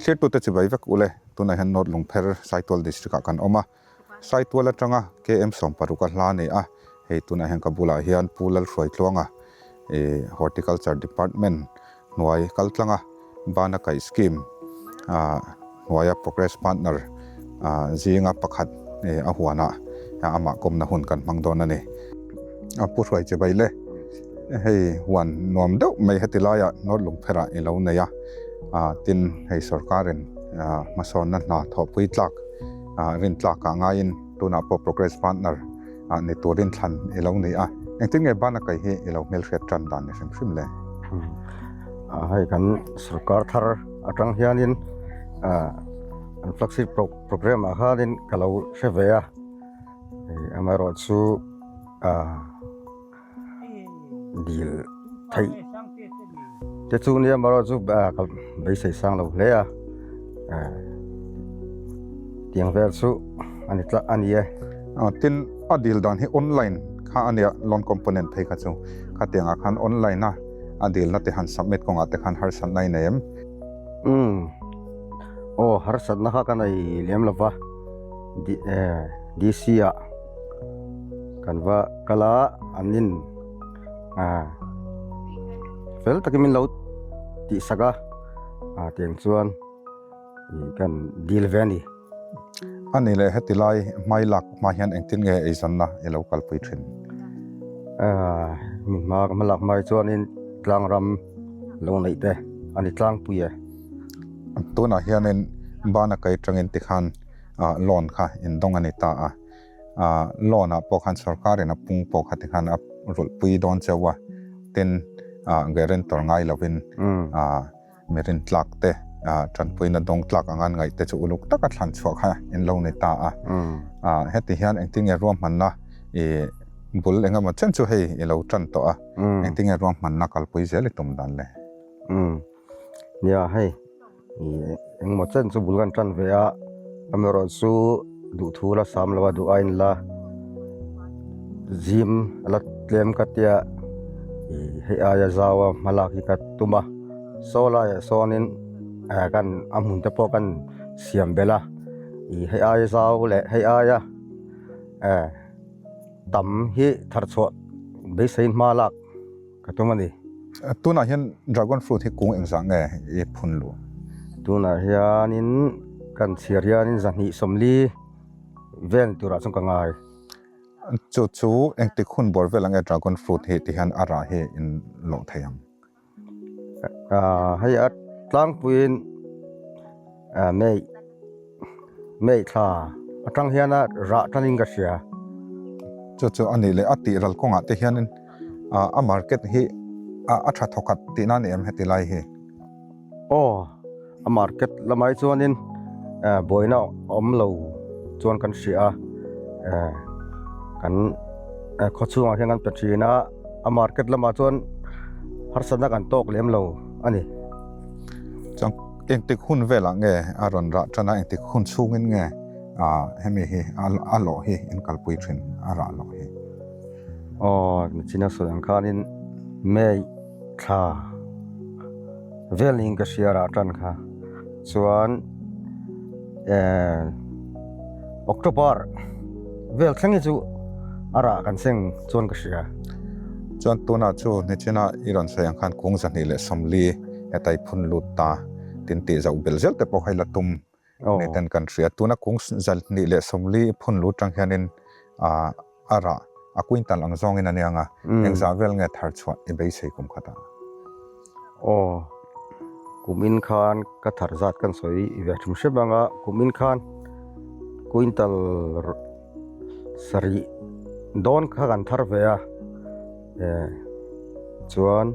Thlirtute chibai vek ule, tunah hian North Lungpher, Saitual District ah kan awm a. Saitual atanga KM 60 a hla a ni a, hei tunah hian ka bulah hian Pu Lalhruaitluanga Horticulture Department hnuai kaltlanga Bana Kaih Scheme hnuaia Progress Partner zinga pakhat a huanah amah kawmna hun kan hmang dawn a ni. Pu Hruai chibai le, hei huan nuam deuh mai heti laiah North Lungpherah i lo nei a, tin hei sorkarin hmasawnna hna thawhpui tlak rintlakah ngaiin tunah pawh Progress Partner ni turin thlan i lo ni a, engtin nge Bana Kai hi i lo hmelhriat tan dan ni hrim hrim le? Hei kan sorkar thar atang hianin an flagship program ah khanin ka lo hre ve a, amaherawh chu dil theih te chu nia amaherawh chu ka beisei sang lo hle a tiang vel chu a ni tlat a ni e. Tin a dil dan hi online kha a nia loan component phei kha chu khatiangah khan online a a dilna te han submit kawngah te khan harsatna i nei em? Umm aw harsatna kha ka nei lem lo va DC ah. Kan va kal a, an in fel takin min lo tihsak a, tiang chuan kan dil ve a ni. A ni leh heti lai hmai lak hma hian engtin nge eizawnna i lo kalpui thin? Mi hma ka hmalak hma hi chuanin tlangram lo neih te a ni tlangpui e. Tunah hianin bana kai tangin tikhan loan kha indawng a ni ta a. Loan ah pawh khan sorkar in a pung pawh kha tikhan a rulhpui dawn cheu a, tin guarantor ngai lovin mi rintlak te tanpuina dawng tlak anga an ngaih te chu uluk taka thlan chhuah kha in lo ni ta a. Heti hian engtin nge ruahmanna i bul engemaw chen chu hei i lo tan tawh a, engtin nge ruahmanna kalpui zel i tum dan le? Nia hei. Engmaw chen chu bul kan tan ve a, amaherawh chu duhthu la sam lo a duh a inla zim a la tlem ka tia ih hei aia zau a hma lak hi ka tum a saw laiah sawnin eh kan a hmun te pawh kan siam belh a ih hei aia zau leh hei aia eh tam hi thar chhuah beiseiin hma lak. Ka tum a ni. Tunah hian dragon fruit hi kung engzah nge i phun luh? Tunah hianin kan chhiar hianin 240 vel turah chuan ka ngai. Chu chu engtik hun bawr vel ang nge dragon fruit hi ti hian a rah hi in lawh thei ang? Hei a tlangpuiin May May thla atang hian a rah tanin ka hria. Chu chu a nih leh a tih ral kawngah te hianin a market hi a tha thawkhat tihna a ni em heti lai hi? Aw, a market lamah hi chuanin buaina awm lo chuan kan hria a, kan khawchhungah hian kan pe thin a, a market lamah chuan harsatna kan tawk lem lo a ni. Chuan engtik hun velah nge a rawn rah tan a, engtik hun chhungin nge hemi hi a lawh hi in kalpui thin a rah lawh hi? Aw, nichina sawi ang khanin May thla vel niin ka hria rah tan kha. Chuan eh October vel thleng hi chu a rah kan seng chuan ka hria. Chuan tunah chu nichina i rawn sawi ang khan kung 240 hetai phun lut ta tin tih zauh bel zel te pawh kha i la tum ni ten kan hria. Tuna kung 240 i phun lut tang hianin a rah a quintal ang zawngin a nia nga, engzah vel nge thar chhuah i beisei kum khatah? Aw, kum in khan ka thar zat kan sawi ve hrim hrim ang a, kum in khan quintal sarih dawn kha kan thar ve a, eh chuan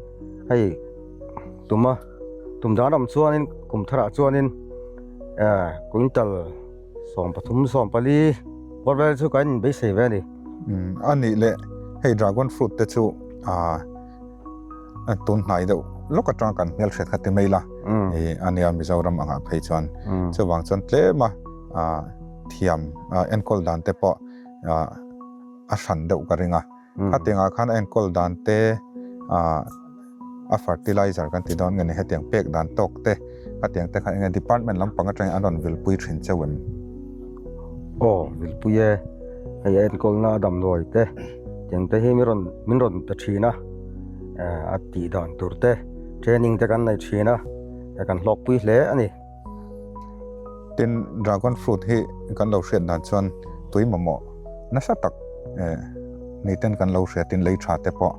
hei tuma tum dan awm chuanin kum tharah chuanin eh quintal 13 14 pawh vel chu kan inbeisei ve a ni. Umm a nih leh hei dragon fruit te chu ah tun hnai deuh lawk atanga kan hmelhriat kha ti mai la ih a nia Mizoram angah phei chuan chuvang chuan tlem a ah thiam enkawl dan te pawh ah a hran deuh ka ring a khatiangah khan a enkawl dan te ah. a fertilizer kan ti dawn nge ni hetiang pek dan tawk te khatiang te kha enge department lampang atangin an rawn vilpui thin chauh em? Aw vilpui e, hei a enkawlna a damdawi te tiang te hi min rawn min rawn pe thin a, a tih dan tur te training te kan nei thin a, kan hlawkpui hle a ni. Tin, dragon fruit hi kan lo hriat dan chuan tui mamawh nasa tak ni ten kan lo hria tin lei tha te pawh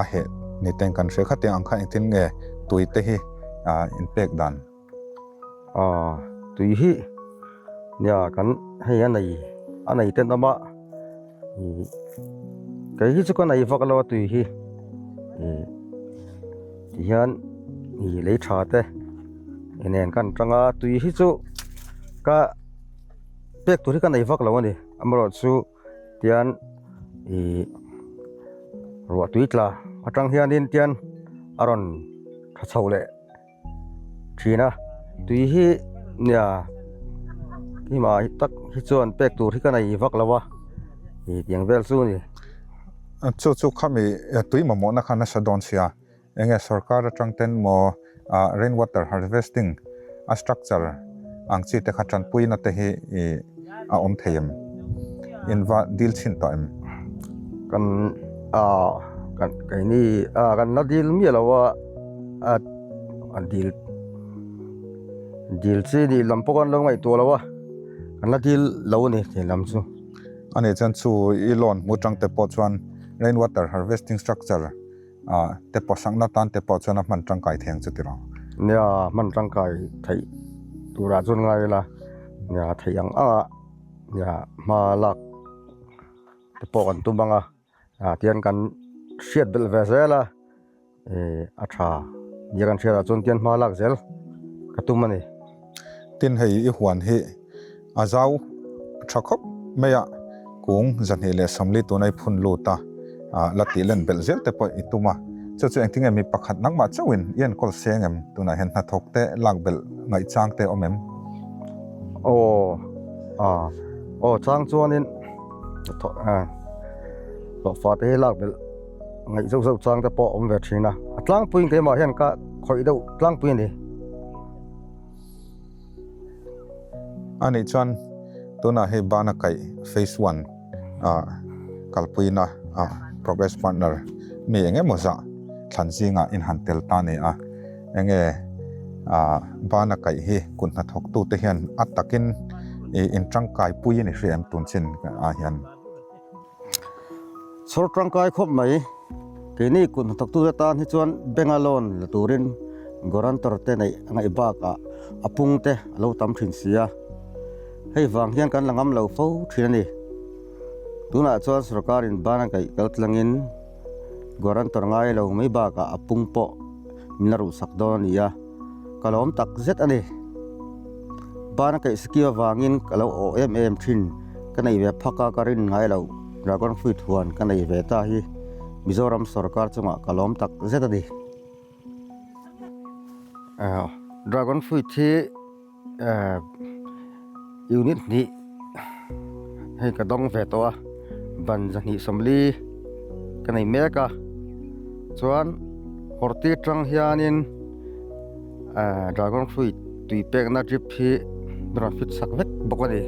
a heh ni ten kan hria khatiang ang kha engtin nge tui te hi in pek dan. Aw tui hi nia kan hei a nei a nei ten awm a ih kei hi chu ka nei vak lo a tui hi ih tihian ih lei tha te nen kan tang a tui hi chu ka pek tur hi ka nei vak lo a ni amaherawhchu tian ih ruah tui tla atang hianin tian a rawn tha chho leh thin a tui hi nia hlimah hi tak hi chuan pek tur hi ka nei vak lo a ih tiang vel chu a ni. Chu chu khami tui mamawhna kha nasa dawn sia enge sorkar atang ten maw ah rain water harvesting a structure ang chi te kha tanpuina te hi ih a awm thei em inva dil chhin tawh em? Kan ah kan keini ah kan la dil miah lo a. A a dil dil chi nih lam pawh kan lo ngaihtuah lo a kan la dil lo a ni tih lam chu. A nih chuan chu i loan hmu tang te pawh chuan rain water harvesting structure ah te pawh sakna tan te pawh chuan a hman tangkai thei ang chu tiraw? Nia hman tangkai theih turah chuan ngai ila nia theih ang ang a nia hma lak te pawh kan tum ang a. Ah tian kan hriat belh ve zel a eh a tha nia kan hriat ah chuan tian hma lak zel ka tum a ni. Tin hei i huan hi a zau tha khawp mai a, kung 240 tuna i phun lut a, ah la tih len belh zel te pawh i tum a, chu chu engtin nge mi pakhat nangmah chauhin i enkawl seng em tunah hian hnathawk te lak belh ngaihchang te awm em? Aw ah aw chang chuanin. Hlawhfa te hi lak belh ngaih zauh zauh chang te pawh a awm ve thin a, a tlangpuiin keimah hian ka khawih deuh tlangpui a ni. A nih chuan tunah hei bana kaih phase one ah kalpuina ah progress partner mi eng emaw zah thlan zingah in han tel ta a ni a, enge ah bana kaih hi kut hnathawk tute hian a takin ih in tangkai pui a ni hria em tun chin ah hian. Chhawr tangkai khawp mai keini kut hnathawk tute tan hi chuan bank a loan la turin guarantor te neih a ngaih bakah a pung te a lo tam thin si a, hei vang hian kan la ngam lo fo thin a ni. Tunah chuan sorkarin bana kaih kal tlangin Guarantor ngai lo mai bakah a pung pawh min la ruhsak dawn a ni a, ka lawm tak zet a ni. Bana kaih scheme avangin ka lo awh em em thin, ka nei ve phak a ka rin ngai lo, Dragon Fruit huan ka nei ve ta hi Mizoram sorkar chungah ka lawm tak zet a ni. Dragon Fruit hi Unit hnih hei ka dawng ve tawh a ban 240 ka nei mek a chuan horti atang hianin ahh dragon fruit tui pekna drip hi rawn fit sak vek bawk a ni.